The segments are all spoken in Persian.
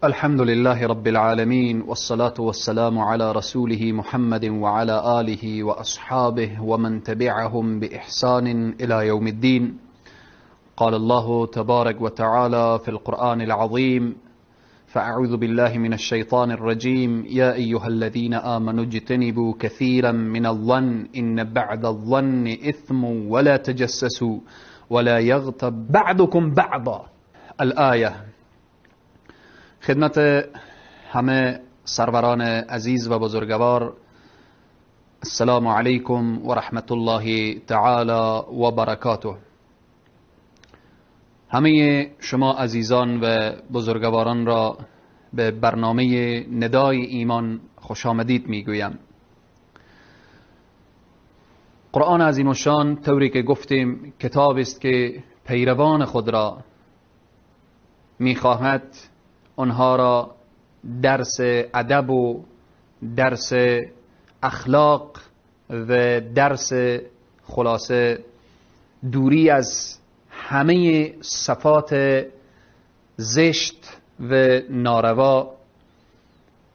الحمد لله رب العالمين، والصلاة والسلام على رسوله محمد وعلى آله وأصحابه ومن تبعهم بإحسان إلى يوم الدين. قال الله تبارك وتعالى في القرآن العظيم: فأعوذ بالله من الشيطان الرجيم، يا أيها الذين آمنوا اجتنبوا كثيرا من الظن إن بعد الظن إثم ولا تجسسوا ولا يغتب بعضكم بعضا. الآية. خدمت همه سروران عزیز و بزرگوار، السلام علیکم و رحمت الله تعالی و برکاته. همه شما عزیزان و بزرگواران را به برنامه ندای ایمان خوش آمدید میگویم. قرآن عظیم الشان طوری که گفتیم کتاب است که پیروان خود را میخواهد آنها را درس ادب و درس اخلاق و درس خلاصه دوری از همه صفات زشت و ناروا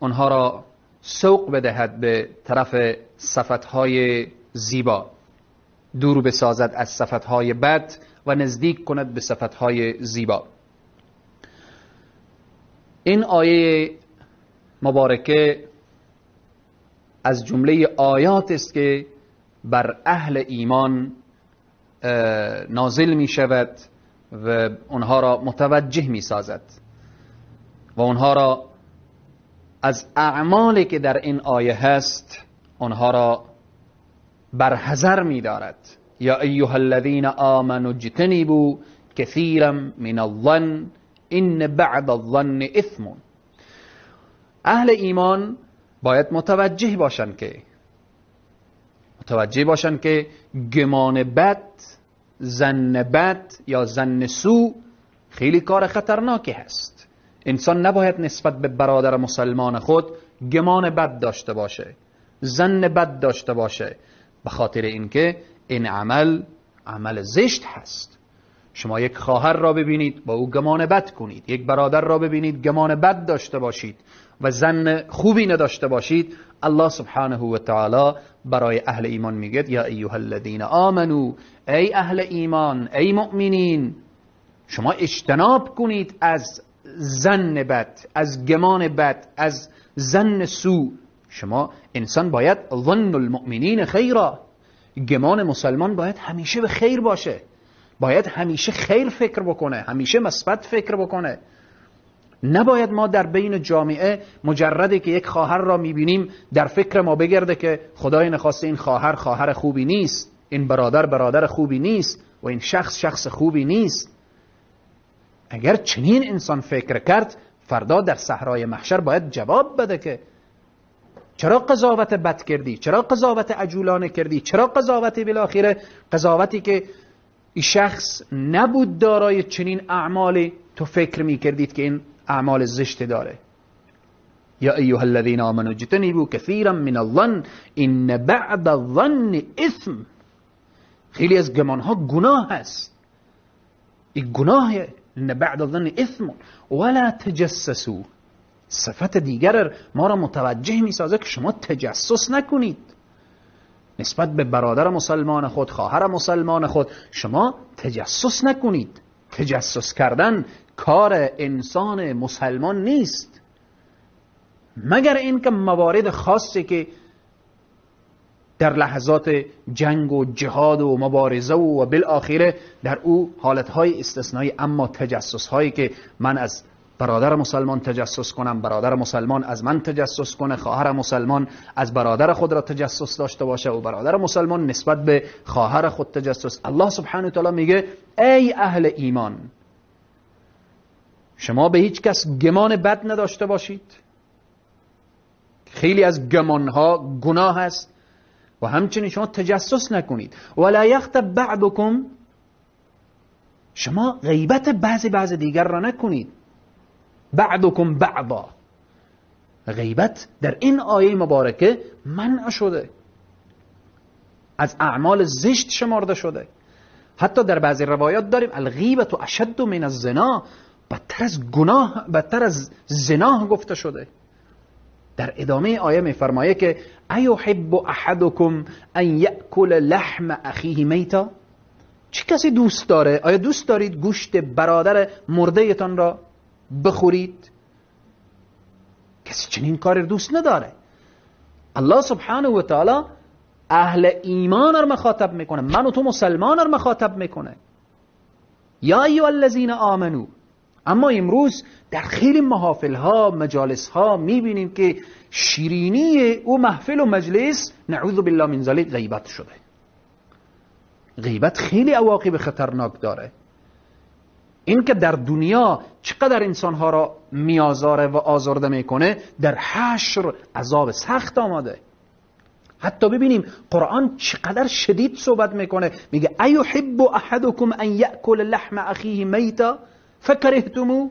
آنها را سوق بدهد به طرف صفتهای زیبا، دور بسازد از صفتهای بد و نزدیک کند به صفتهای زیبا. این آیه مبارکه از جمله آیات است که بر اهل ایمان نازل می شود و آنها را متوجه می سازد و آنها را از اعمالی که در این آیه هست آنها را برحذر می دارد. یا ایها الذین آمنوا اجتنبوا کثیرا من الظن ان بعد الظن اثم. اهل ایمان باید متوجه باشند که گمان بد، ظن بد یا ظن سو خیلی کار خطرناکی هست. انسان نباید نسبت به برادر مسلمان خود گمان بد داشته باشه، ظن بد داشته باشه، به خاطر اینکه این عمل عمل زشت هست. شما یک خواهر را ببینید با او گمان بد کنید، یک برادر را ببینید گمان بد داشته باشید و ظن خوبی نداشته باشید. الله سبحانه و تعالی برای اهل ایمان میگه یا ایها الذین آمنو، ای اهل ایمان، ای مؤمنین، شما اجتناب کنید از ظن بد، از گمان بد، از ظن سو. شما انسان باید ظن المؤمنین خیرا، گمان مسلمان باید همیشه به خیر باشه، باید همیشه خیر فکر بکنه، همیشه مثبت فکر بکنه. نباید ما در بین جامعه مجرده که یک خواهر را میبینیم در فکر ما بگرده که خدای نخواسته این خواهر خواهر خوبی نیست، این برادر برادر خوبی نیست و این شخص شخص خوبی نیست. اگر چنین انسان فکر کرد فردا در صحرای محشر باید جواب بده که چرا قضاوت بد کردی، چرا قضاوت عجولانه کردی، چرا قضاوت بالاخره قضاوتی که این شخص نبود دارای چنین اعمالی تو فکر میکردید که این اعمال زشت داره. یا ایها الذین آمنوا اجتنبوا کثیرا من الظن ان بعد الظن اثم. خیلی از گمان ها گناه هست، این گناهه. ان بعد الظن اثم ولا تجسسوا. صفت دیگر ما را متوجه میسازه که شما تجسس نکنید نسبت به برادر مسلمان خود، خواهر مسلمان خود، شما تجسس نکنید. تجسس کردن کار انسان مسلمان نیست، مگر اینکه موارد خاصی که در لحظات جنگ و جهاد و مبارزه و بالآخره در او حالتهای استثنایی. اما تجسس هایی که من از برادر مسلمان تجسس کنم، برادر مسلمان از من تجسس کنه، خواهر مسلمان از برادر خود را تجسس داشته باشه و برادر مسلمان نسبت به خواهر خود تجسس. الله سبحانه و تعالی میگه ای اهل ایمان، شما به هیچ کس گمان بد نداشته باشید. خیلی از گمانها گناه است و همچنین شما تجسس نکنید. ولا یغتب بعضکم، شما غیبت بعضی دیگر را نکنید. بعضکم بعضا، غیبت در این آیه مبارکه منع شده، از اعمال زشت شمارده شده. حتی در بعضی روایات داریم الغیبت اشد من الزنا، بدتر از گناه، بدتر از زنا گفته شده. در ادامه آیه میفرمایه که ایحب احدکم ان یأکل لحم اخیه میتا. چه کسی دوست داره؟ آیا دوست دارید گوشت برادر مرده تان را بخورید؟ کسی چنین کاری دوست نداره. الله سبحانه و تعالی اهل ایمان را مخاطب میکنه، من و تو مسلمان را مخاطب میکنه، یا ایها الذین آمنو. اما امروز در خیلی محافل ها، مجالس ها میبینیم که شیرینی او محفل و مجلس، نعوذ بالله من ذلک، غیبت شده. غیبت خیلی عواقب خطرناک داره. این که در دنیا چقدر انسانها را میازاره و آزرده میکنه، در حشر عذاب سخت آماده. حتی ببینیم قرآن چقدر شدید صحبت میکنه، میگه ایحب احدکم ان یأکل لحم اخیه میتا فکرهتموه.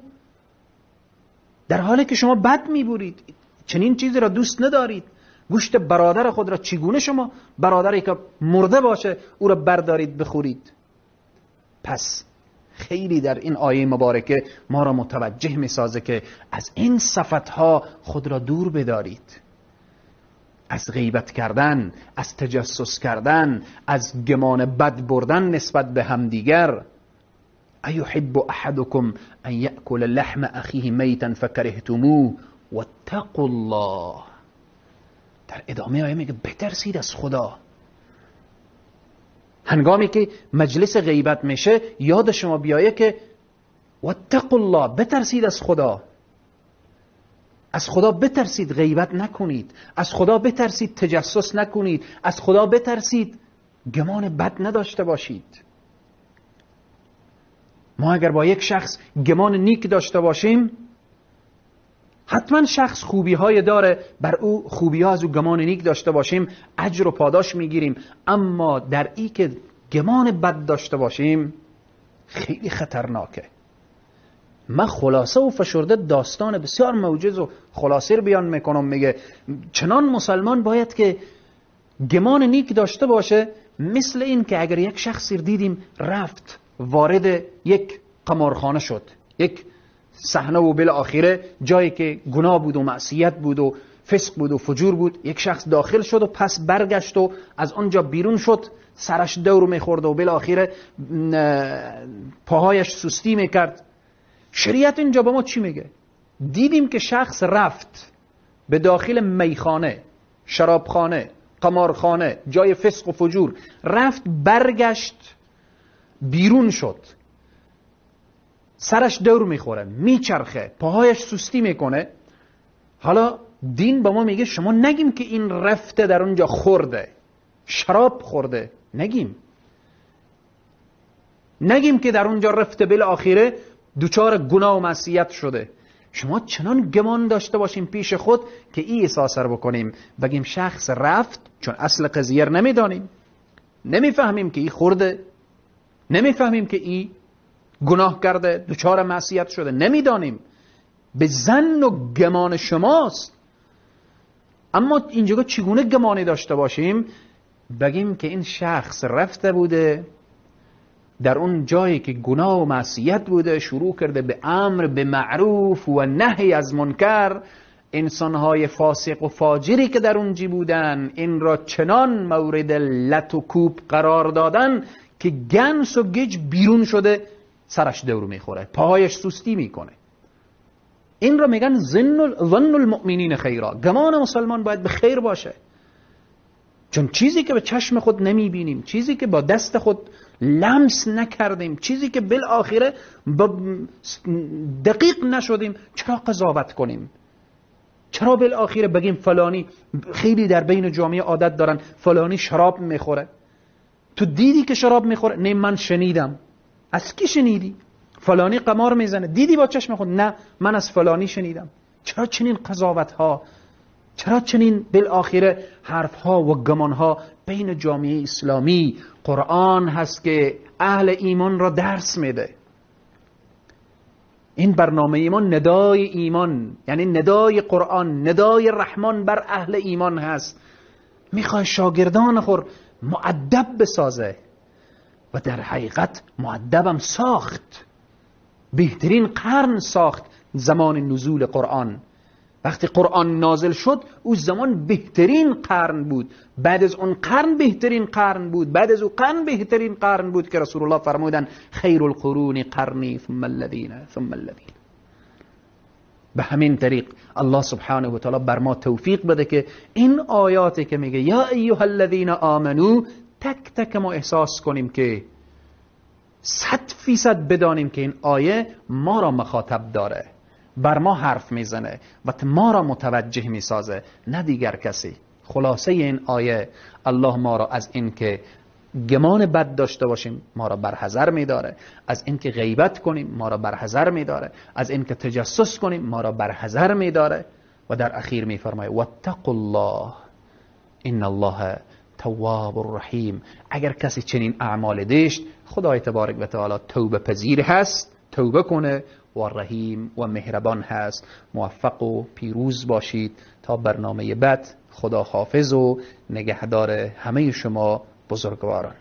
در حالی که شما بد میبرید، چنین چیزی را دوست ندارید، گوشت برادر خود را چگونه شما برادری که مرده باشه او را بردارید بخورید؟ پس خیلی در این آیه مبارکه ما را متوجه میسازه که از این صفتها خود را دور بدارید، از غیبت کردن، از تجسس کردن، از گمان بد بردن نسبت به همدیگر. ایحب احدکم ان یأکل لحم اخیه میتا فکرهتموه واتقوا الله. در ادامه آیه میگه بترسید از خدا. هنگامی که مجلس غیبت میشه یاد شما بیایه که واتقوا الله، بترسید از خدا. از خدا بترسید غیبت نکنید، از خدا بترسید تجسس نکنید، از خدا بترسید گمان بد نداشته باشید. ما اگر با یک شخص گمان نیک داشته باشیم، حتما شخص خوبی های داره، بر او خوبی ها از او گمان نیک داشته باشیم اجر و پاداش میگیریم. اما در ای که گمان بد داشته باشیم خیلی خطرناکه. من خلاصه و فشرده داستان بسیار موجز و خلاصه رو بیان میکنم. میگه چنان مسلمان باید که گمان نیک داشته باشه، مثل این که اگر یک شخصی دیدیم رفت وارد یک قمارخانه شد، یک صحنه و بالاخره جایی که گناه بود و معصیت بود و فسق بود و فجور بود، یک شخص داخل شد و پس برگشت و از آنجا بیرون شد، سرش دور میخورد و بالاخره پاهایش سستی میکرد. شریعت اینجا با ما چی میگه؟ دیدیم که شخص رفت به داخل میخانه، شرابخانه، قمارخانه، جای فسق و فجور، رفت برگشت بیرون شد، سرش دور میخوره، میچرخه، پاهایش سستی میکنه. حالا دین با ما میگه شما نگیم که این رفته در اونجا خورده، شراب خورده، نگیم، نگیم که در اونجا رفته بالاخره دوچار گناه و معصیت شده. شما چنان گمان داشته باشیم پیش خود که این احساس رو بکنیم، بگیم شخص رفت، چون اصل قضیه رو نمیدانیم، نمیفهمیم که این خورده، نمیفهمیم که این گناه کرده، دوچار معصیت شده، نمیدانیم، به ظن و گمان شماست. اما اینجا چگونه گمانی داشته باشیم؟ بگیم که این شخص رفته بوده در اون جایی که گناه و معصیت بوده، شروع کرده به امر به معروف و نهی از منکر. انسانهای فاسق و فاجری که در اونجی بودن این را چنان مورد لت و کوب قرار دادن که گنس و گج بیرون شده، سرش دور میخوره، پاهایش سستی میکنه. این را میگن ظن المؤمنین خیرا. گمان مسلمان باید به خیر باشه، چون چیزی که به چشم خود نمیبینیم، چیزی که با دست خود لمس نکردیم، چیزی که بالآخره دقیق نشدیم، چرا قضاوت کنیم؟ چرا بالآخره بگیم فلانی؟ خیلی در بین جامعه عادت دارن فلانی شراب میخوره. تو دیدی که شراب میخوره؟ نه من شنیدم. از کی شنیدی؟ فلانی قمار میزنه، دیدی با چشم خود؟ نه من از فلانی شنیدم. چرا چنین قضاوت ها، چرا چنین بالآخره حرف ها و گمان ها بین جامعه اسلامی؟ قرآن هست که اهل ایمان را درس میده. این برنامه ایمان ندای ایمان، یعنی ندای قرآن، ندای رحمان بر اهل ایمان هست. میخواد شاگردان خود مؤدب بسازه و در حقیقت مؤدبم ساخت. بهترین قرن ساخت زمان نزول قرآن. وقتی قرآن نازل شد او زمان بهترین قرن بود، بعد از اون قرن بهترین قرن بود، بعد از اون قرن بهترین قرن بود که رسول الله فرمودن خیر القرون قرنی ثم الذین ثم الذین. به همین طریق الله سبحانه و تعالی بر ما توفیق بده که این آیاتی که میگه یا ایها الذین آمنو، تک تک ما احساس کنیم که 100% بدانیم که این آیه ما را مخاطب داره، بر ما حرف میزنه و ما را متوجه میسازه، نه دیگر کسی. خلاصه این آیه، الله ما را از این که گمان بد داشته باشیم ما را برحذر میداره، از این که غیبت کنیم ما را برحذر میداره، از این که تجسس کنیم ما را برحذر میداره، و در اخیر میفرماید واتقوا الله ان الله تواب رحیم. اگر کسی چنین اعمال داشت، خدای تبارک و تعالی توبه پذیر هست، توبه کنه، و رحیم و مهربان هست. موفق و پیروز باشید تا برنامه بعد. خدا حافظ و نگهدار همه شما بزرگواران.